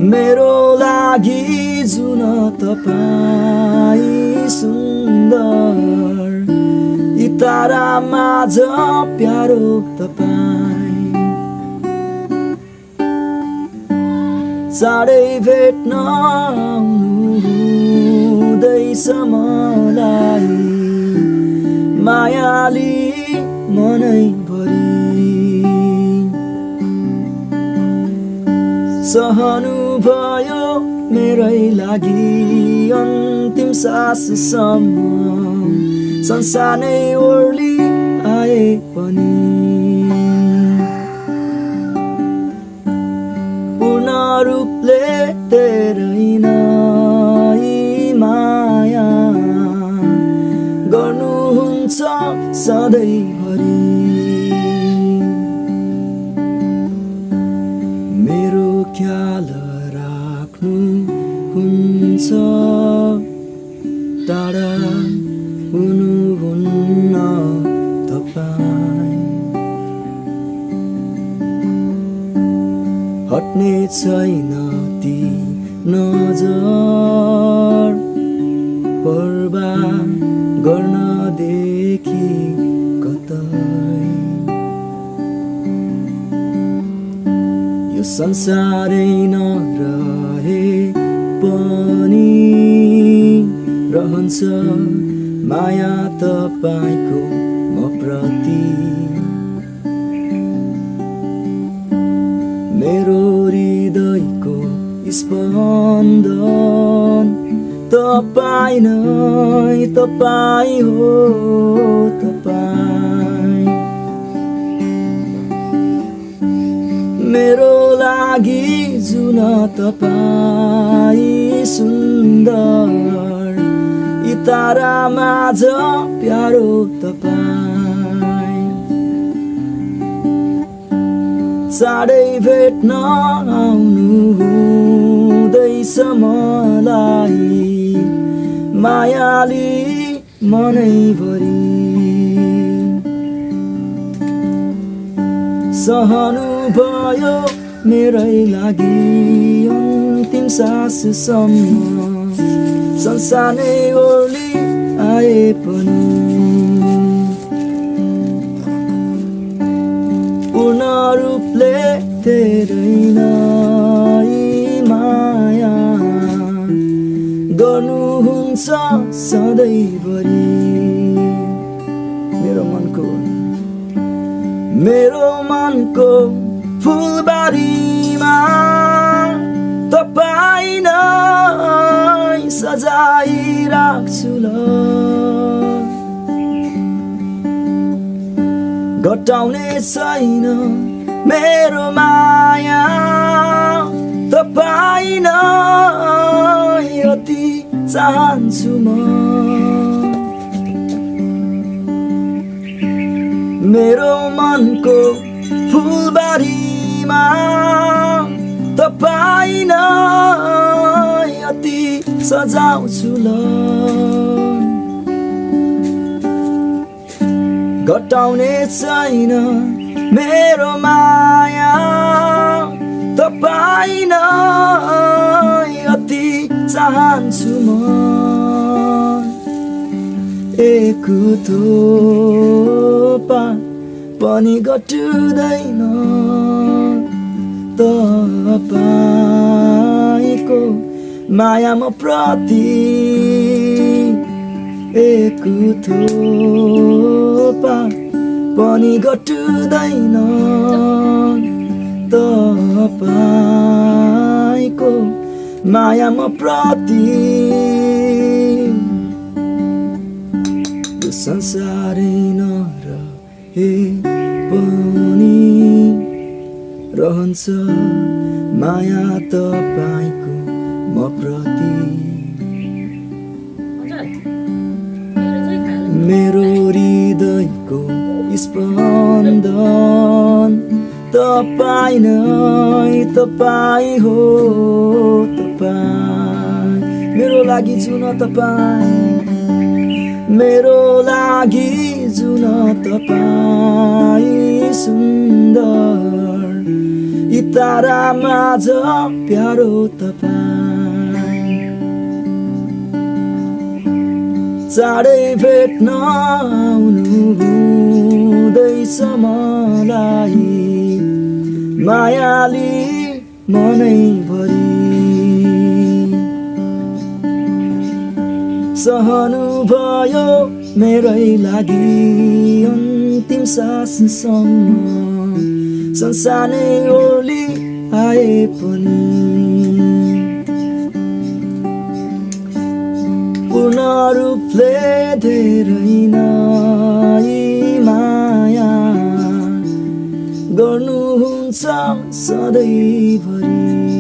मेरो लागि जुन तपाईँ सुन्दर, यी तारा माझ प्यारो तपाईँ, चाँडै भेट्न आउनुहुँदैछ मलाई, मायाली मनैभरि सहनु भयो मेरै लागि अन्तिम साससम्म, संसार नै ओर्ली आए पनि पूर्ण रूपले तेरै नै माया गर्नुहुन्छ सधैँभरि। मेरो ख्याल राख्नुहुन्छ, टाढा हुनुहुन्न तपाईँ, हट्ने छैन ती नजर, परवाह गर्नदेखि कतै, यो संसारै नरहे पनि रहन्छ माया तपाईको म प्रति। मेरो हृदयको स्पन्दन तपाईँ नै, तपाईँ हो तपाईँ, मेरो लागि जुन तपाईँ सुन्दर, यी तारा माझ प्यारो तपाईँ, चाँडै भेट्न आउनुहुँदैछ मलाई, मायाली मनैभरि सहनु भयो मेरै लागि अन्तिम साससम्म, संसार नै ओर्ली आए पनि पूर्ण रूपले तेरै नै माया गर्नुहुन्छ सधैँभरि। मेरो मनको फुलबारीमा तपाईँ नै सजाइराख्छु ल, घटाउने छैन मेरो माया तपाईँ नै अति चाहन्छु म। मेरो मनको फुलबारीमा तपाईँ नै अति सजाउँछु ल, घटाउने छैन मेरो माया तपाईँ नै अति चाहन्छु म। एक थोपा पनि घटुँदैन तपाईको माया म प्रति, एक थोपा पनि घटुँदैन तपाईको माया म प्रति। संसारै नरहे पनि रहन्छ माया तपाईको म प्रति। मेरो हृदयको स्पन्दन तपाईँ नै, तपाईँ हो तपाईँ, मेरो लागि जुन तपाईँ, मेरो लागि जुन तपाईँ सुन्दर, यी तारा माझ प्यारो तपाईँ चाँडै भेट्न आउनु हुँदैछ मलाई मायाली मनैभरि सहनु भयो मेरै लागि अन्तिम साससम्म संसारै ओली आए पनि पूर्ण रूपले धेरै नै माया गर्नुहुन्छ सधैँभरि